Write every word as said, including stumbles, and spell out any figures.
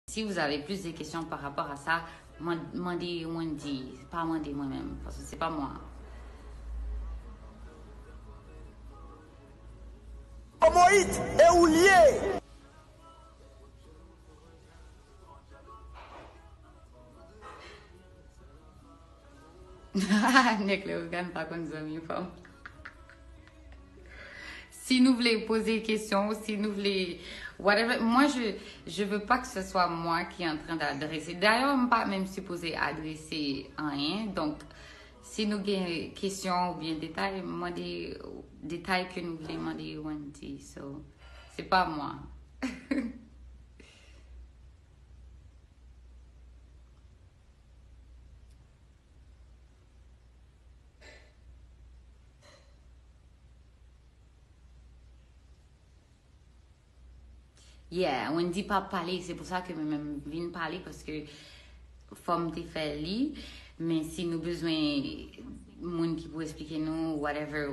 Si vous avez plus de questions par rapport à ça, man- mandez Wendy, pas mandez moi-même, parce que c'est pas moi. Omoyit e ou l ye. Nèg Leyogàn pa konn zanmi pa m. Si nou vle poze kesyon, si nou vle whatever, moi je je veux pas que ce soit moi qui est en train d'adresser. D'ailleurs, m pa menm sipoze adrese anyen. Donk, si nou gen kesyon oubyen detay, mande detay ke nou vle mande Wendy. So, c'est pas moi. Yeah, Wendy pa pale, se pou sa ke mwen menm vin pale, paske fò m te fè li, men si nou bezwen moun ki pou esplike nou, whatever,